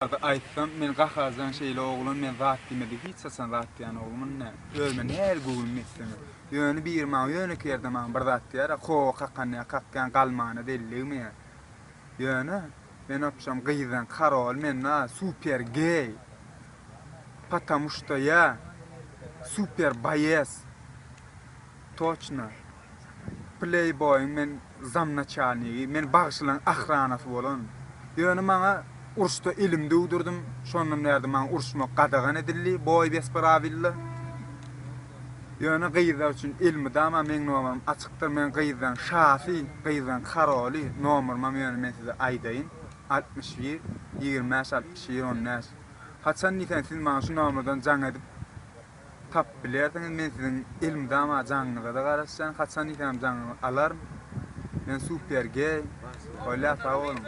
Barada aýtsam, men gaharjaň şeýle oglan, men zat diýmedi, hiç haçan zat diýen oglan däl. Özüme nähili göwnüm ýetsem. Ýöne biri maňa ýönekeý ýerde maňa bir zat diýer, kowa kakan ýa kakýan galmana delligmi ýa. Ýöne men opşam gyzdan karol, men na super geý. Patamu şto ýa super baýes. Toçno. Pleýboýyň men zamnaçalnigi, men bagşylaň ahranasy bolan. Ýöne maňa uruşda elimi döwdürdim, şondan bärde maňa uruşmak gadagan edildi, boý bez prawilla. Ýöne gyzlar üçin elmydama meň nomerim açykdyr, men gyzlaň şasy, gyzlaň karoly, nomerymam ýöne men size aýdaýyn, 61 25 61 15. Haçan diýseň siz maňa şu nomerden jaň edip Tapyp bilersiňiz men siziň elmydama jaňyňyzada garaşýan haçan diýseňem jaňyňyzy alaryn men super geý bolýa sag boluň.